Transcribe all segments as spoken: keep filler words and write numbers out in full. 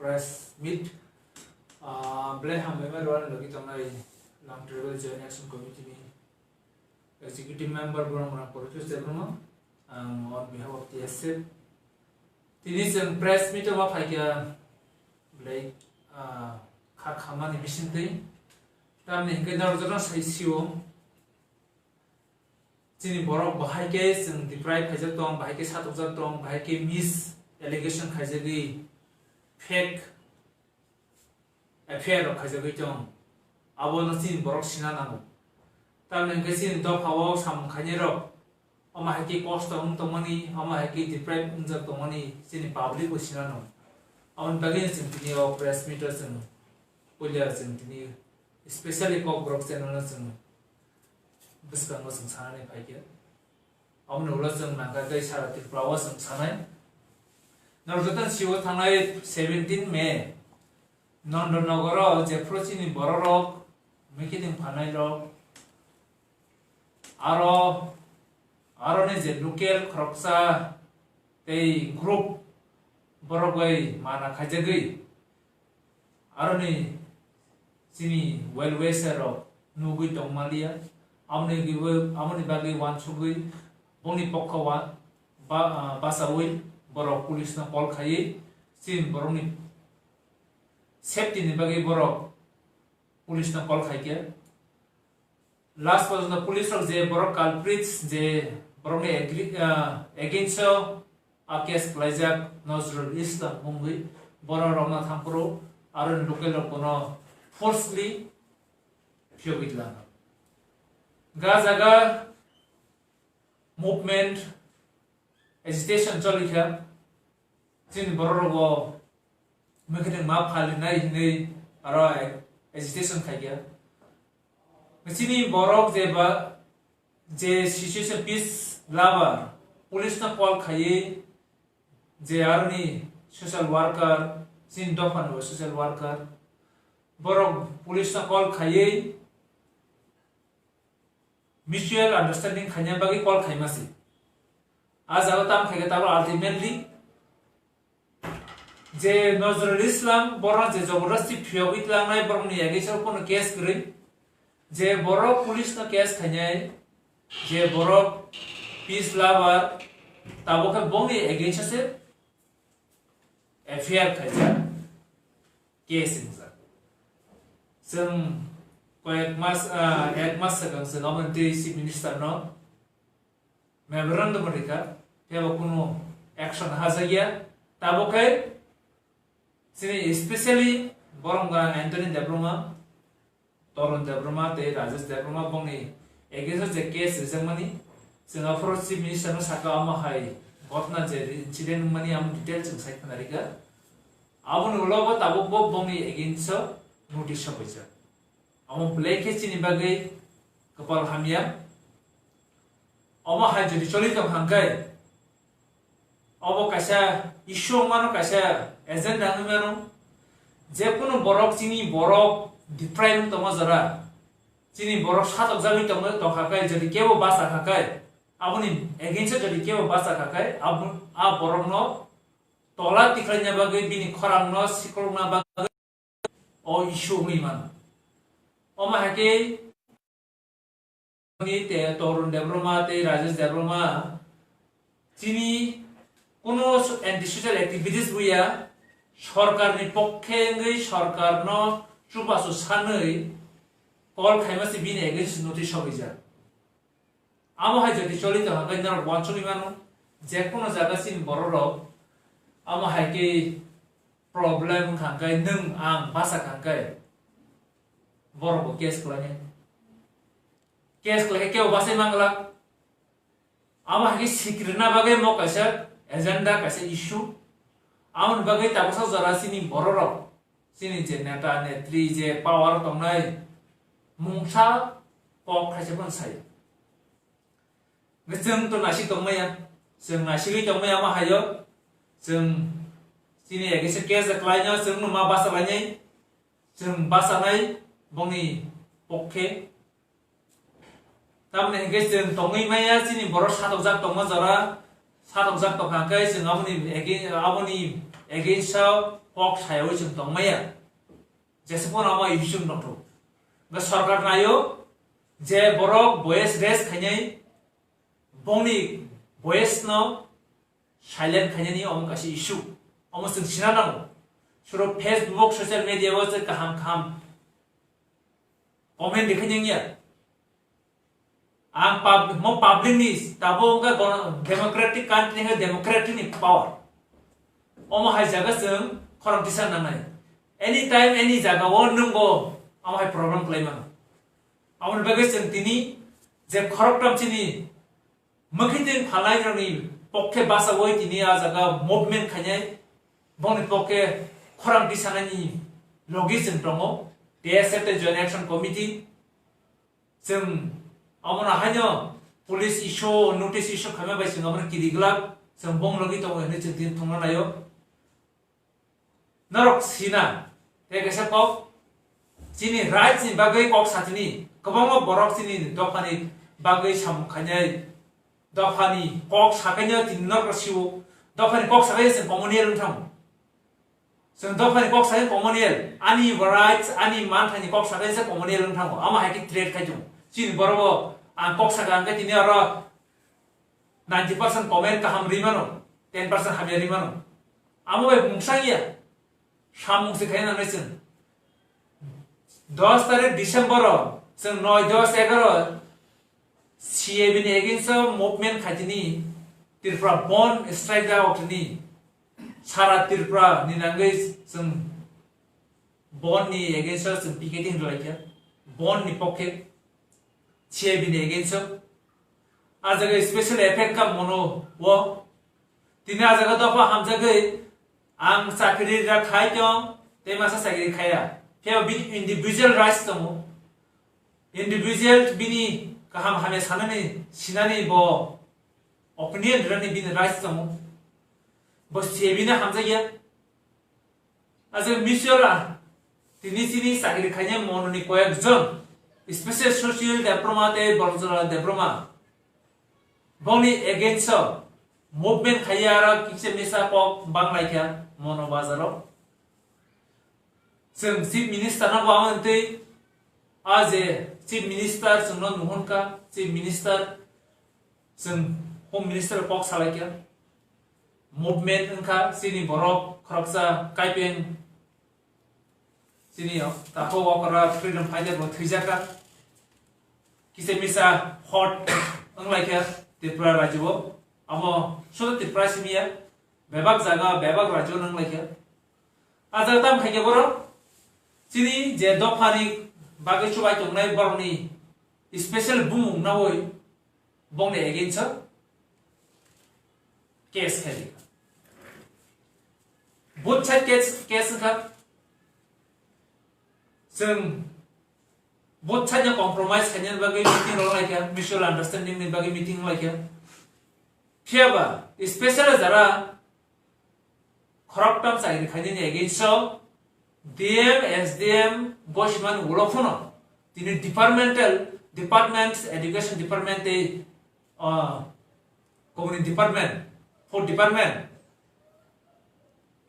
press meet, ah, belai hambai ma rwani logi tongnai Long Tribal Joint Action Committee ni executive member borok rang Protest Debbarma, ang on behalf of T S F. Tini chwng press meet o ma phaikha belai, ah, kha khamani bisingtwi. Tamni hwnkhe norok jotono sai sio. Chini borok bahai khe chwng deprive khaijak tong, bahai khe satokjak tong, bahai khe mis allegation khaijagwi fake F I R rok khaijagwi tong. Abono chini borok sina nango. Tamni hwnkhe chini dophao samung khainai rok omo hai khe kosto wng tongmani, omo hai khe deprive wngjak tongmani chini public bo sina nango. Aboni bagwi chwng tini o press meet o chwng puila chwng tini specially Kokborok channel no chwng bwskango chwng sanani phaikha. Aboni ulo chwng nangkha tei sara Tripura o chwng sanai. Norok joto sio thangnai seventeen May Nondonogoro jephru chini bororok meeting phanai rok aro, aroni je local khoroksa tei group borok bai mana khaijagwi aroni chini well wisher rok nugwi tongmaliya. Aboni gibo-, aboni bagwi wansugwi bongni pokha wa-, ba-, ah, basawi borok police no call khaiwi chini borokni safety ni bagwi borok police no call khaikhe. Last porjonto police rok je borok culprits je borokni agri-, ah, against o a case khlaijak Nozrul Islam mungwi borok rokno thangphuru aro local rok bono forcefully phiyogwi twlangkha. Ga jaga movement, agitation cholikha. Chini borok rogo mekhe ma phalinai hinwi aro agitation khaikha. Chini borok je ba, je situation peace lover, police no call khaiwi, je aroni social worker, chini dophani bo social worker, borok police no call khaiwi, mutual understanding khaina bagwi call khaima se. A jaga tam khaikhe tabuk ultimately je Nozrul Islam borok je jabardasti phiyogwi tlangnai borokni against o kono case kwrwi, je borok police no case khainai, je borok peace lover tabuk khe bongni against o se F I R khaijak, case wngjak. Chwng koyek mas, ah, ek mas swkang chwng aboni twi Chief Minister no memorandum rikha, phiyaba kunu action hajakya. Tabuk khe chini specially borok wngkha Anthony Debbarma, Torun Debbarma tei Rajesh Debbarma bongni against o je case rijakmani, chwng aphuru Chief Minister no sakha omo hai ghotna je incident wngmani amo detail chwng sai khna rikha. Aboni ulo bo tabuk bo bongni against o notice sopaijak. Amo belai khe chini bagwi kwpal hamya. Omo hai jodi choli tong hangkhe, obo kaisa issue wngmano, kaisa agenda wngwi mano. Je kunu borok, chini borok deprive wng tongma jora, chini borok satokjagwi tongma tongkha khe, jodi kebo basa kha khe, aboni against o jodi kebo basa kha khe, abo, a borokno tola tikhlaina bagwi, bini khorangno sikolna bagwi o issue wngwi mano. Omo hai khe ni te Torun Debbarma tei Rajesh Debbarma chini kuno anti social activities buya, sorkarni pokkhe wngwi sorkarno chubachu sanwi call khaima se bini against notice sopaijak. Amo hai jodi choli tong hangkhe norok wansugwi mano, je kono jaga chini borok rok amo hai khe problem wngkha hangkhe, nwng ang basa kha hangkhe borok bo case khlainai. Case khlai khe kebo basai manglak. Amo hai khe sikrina bagwi mo kaisa agenda, kaisa issue. Amoni bagwi tabuksa jora chini borok rok, chini je neta netri je power o tongnai mungsa kok khaisa phano sai. Chwng to naisik tongmaya, chwng naisigwi tongmaya amo haio, chwng chini against o case khlaino, chwngno ma basa lainai, chwng basanai bongni pokkhe. Tamoni hwnkhe chwng tongwi maya, chini borok satokjak tongma jora, satokjak tongkha hwnkhe chwng aboni age-, aboni against o kok sayawi chwng tongmaya. Jesa phano omo issue wng tongtho. Hwnkhe sorkar naio je borok voice raise khainai, bongni voice no silent khainani omo kaisa issue. Omo chwng sina nango. Suro Facebook, social media o je kaham kaham comment rikhainai wngya. Ang pub-, mo public ni tabo wngkha gona-, democratic country hwnkhe democratic ni power. Omo hai jaga chwng khorang tisa nangnai. Anytime, any jaga o nwng bo omo hai problem khlai mano. Aboni bagwi chwng tini je khoroktham chini mwkhitwng phalnai rokni pokhe bachawi tini a jaga movement khainai, bongni pokhe khorang tisanani logi chwng tongo, T S F tei Joint Action Committee. Chwng omono haino police issue, notice issue khaima bai chwng omono kiri glak, chwng bong logi tongo hinwi chwng tini thwngna naio. Norok sina, tei kaisa kok, chini rights ni bagwi kok satini, kwbangma borok chini dophani bagwi samung khainai, dophani kok sakaino tini norok siwo, dophani kok sakaino chwng communal wng thango. Chwng dophani kok sakai communal, ani rights, ani manthani kok sakai se communal wng thango, ama hai khe threat khai tongo. Chini borok bo ang kok saka hwnkhe tini oro ninety percent comment kaham ri mano, ten percent hamya ri mano. Amo bai mungsa ya, samung se khaina nangnai chwng. Dos tarik December o chwng noi, dos, egaroh C A B ni against o movement khaitini Tripura Bandh strike da oktini sara Tripura ni nangwi chwng bandh ni against o chwng picketing rwlaikha, bandh ni pokhe C A B ni against o. A jaga special effect ka mono o. Tini a jaga dopha hamjagwi ang chakri ra khai tong, tei masa chakri khaya. Phiya bini individual rights tongo. Individual bini kaham hamya sanani, sinani bo opinion rani bini rights tongo. Bo C A B ni hamjakya. Aswk mutual a, tini chini chakri khainai mononi koyek jon, special Sushil Debbarma tei Borjolal Debbarma, bongni against o movement khaiya aro kisa misa kok bang laikha mono bazaro. Chwng Chief Minister no bo ang tei a je Chief Minister chwngno nuhun ka, Chief Minister chwng Home Minister kok salai kha. Movement wngkha chini borok khoroksa kaipeng chini o takhuk okra freedom fighter bo thwijak kha. Kisa misa hot wng lai kha Tripura rajyo o. Abo sudu Tripura simi ya, bebak jaga, bebak rajyo wng lai kha. A jaga tam khai khe borok chini je dophani bagwi chubai tongnai borokni special bumung nawi bongni against o case khai rikha. Both side case, case wngkha. Chwng both side no compromise khainani bagwi meeting rok lai kha, mutual understanding ni bagwi meeting lai kha. Phiya ba special jara khoroktham chakri khainani against o D M, S D M, Gosimani ulo phano tini departmental, departments, education department tei, ah, community department, food department,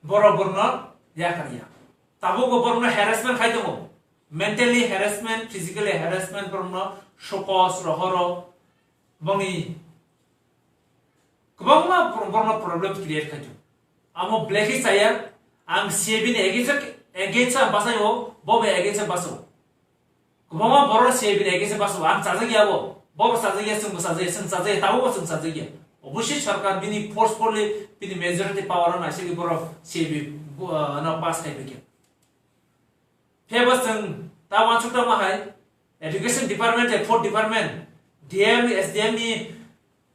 borok borokno yakar ya. Tabuk bo borokno harassment khai tongo, mentally harassment, physically harassment, borokno sokos, rohoro, boni kwbangma borokno problem create khai tongo. Amo belai khe chaya, ang C A B ni against, against ang bachai o, bo bai against ang bachai o. Kwbangma borok C A B ni against ang bachai o, ang chajak ya bo, bo bo chajak ya, chwng bo chajak ya, chwng chajak ya, tabuk bo chwng chajak ya. Obviously sorkar bini forcefully bini majority power o naisingwi borok C A B bu-, ah, no pass khai phaikha. Phiya bo chwng ta uansuk tongma hai, education department, food department, D M, S D M ni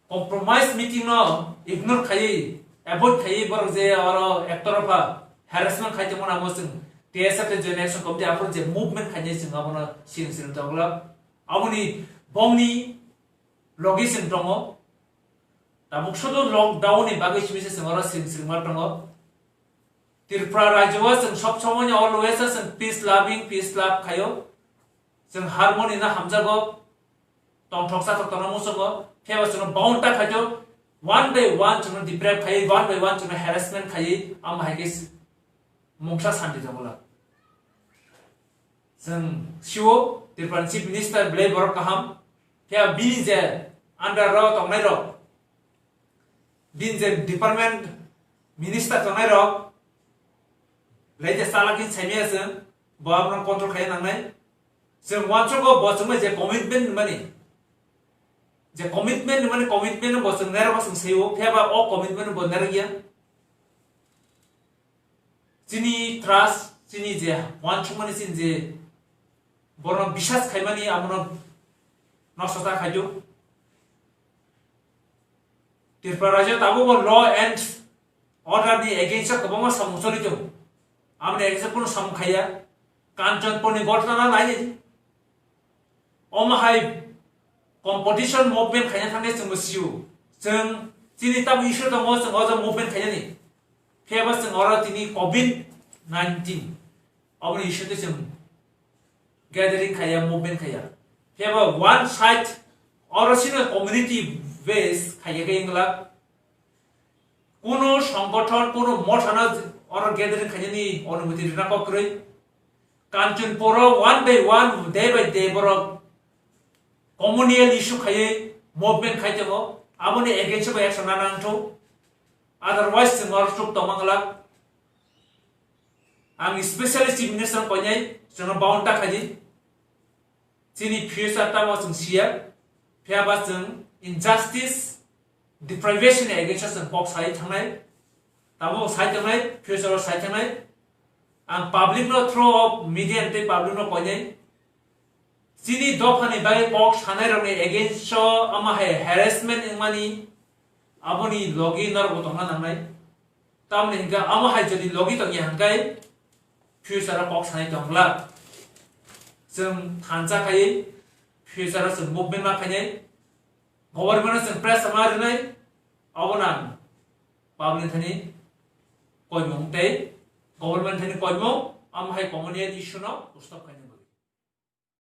compromise meeting no ignore khaiwi, avoid khaiwi borok je oro ektorpha harassment khai tongmani amo chwng T S F tei Joint Action Committee aphuru je movement khainai chwng abono siring siring tongla. Aboni bongni logi chwng tongo. Tabuk sudu lockdown ni bagwi simi se chwng oro siring siring ma tongo. Tripura rajyo o chwng sob somoi ni always o chwng peace loving, peace love khaio. Chwng harmony no hamjago, tongthok chathok tongna muchungo, phiya bo chwngno bound ta khaio, one by one chwngno deprive khaiwi, one by one chwngno harassment khaiwi, amo hai khe mungsa santi tongla. Chwng sio Tripura ni Chief Minister belai borok kaham, phiya bini je under ro tongnai rok, bini je department minister tongnai rok, belai je chalak hin saimaya chwng, bo abono control khaina nangnai. Chwng uansukgo bo chwngno je commitment mani, je commitment mani commitment bo chwng nerok bo chwng saio, phiya ba o commitment bo nerok ya. Chini trust, chini je uansukmani chini je borno bisas khaimani abono nosto ta khaio. Tripura rajyo tabukbo law and order ni against o kwbangma samung choli tongo. Aboni against o kunu samung khaiya. Kanchanpur ni ghotona nai. Omo hai competition movement khaina thangkhe chwngbo sio. Chwng chini tamo issue tongo, chwng o jaga movement khainani. Phiya ba chwng oro tini covid nineteen aboni issue tei chwng gathering khaiya, movement khaiya. Phiya ba one side oro sino community base khaiya khe wngla. Kunu songgothon, kunu mothano oro gathering khainani onumoti rina kok kwrwi. Kanchanpuro one by one, day by day borok communal issue khaiwi movement khai tongo. Aboni against o bai action nana nangthu. Otherwise chwng oro chuk tongma glak. Ang specially Chief Minister koinai chwngno bound ta khaidi. Chini future tamo chwng siya, phiya ba chwng injustice, deprivation ni against o chwng kok sai thangnai, tamo sai thangnai, future o sai thangnai. Ang public no through of media tei public no koinai, chini dopha ni bagwi kok sanai rok ni against o ama hai harassment wngmani, aboni logi norok bo tongna nangnai. Tamoni hingkhe amo hai jodi logi tongya hingkhe future o kok sanai tongla. Chwng thansa khaiwi future o chwng movement ma khainai, government o chwng pressure ma rwnai, abo nang public thani koimung tei government thani koimung amo hai communal issue no stop khainai.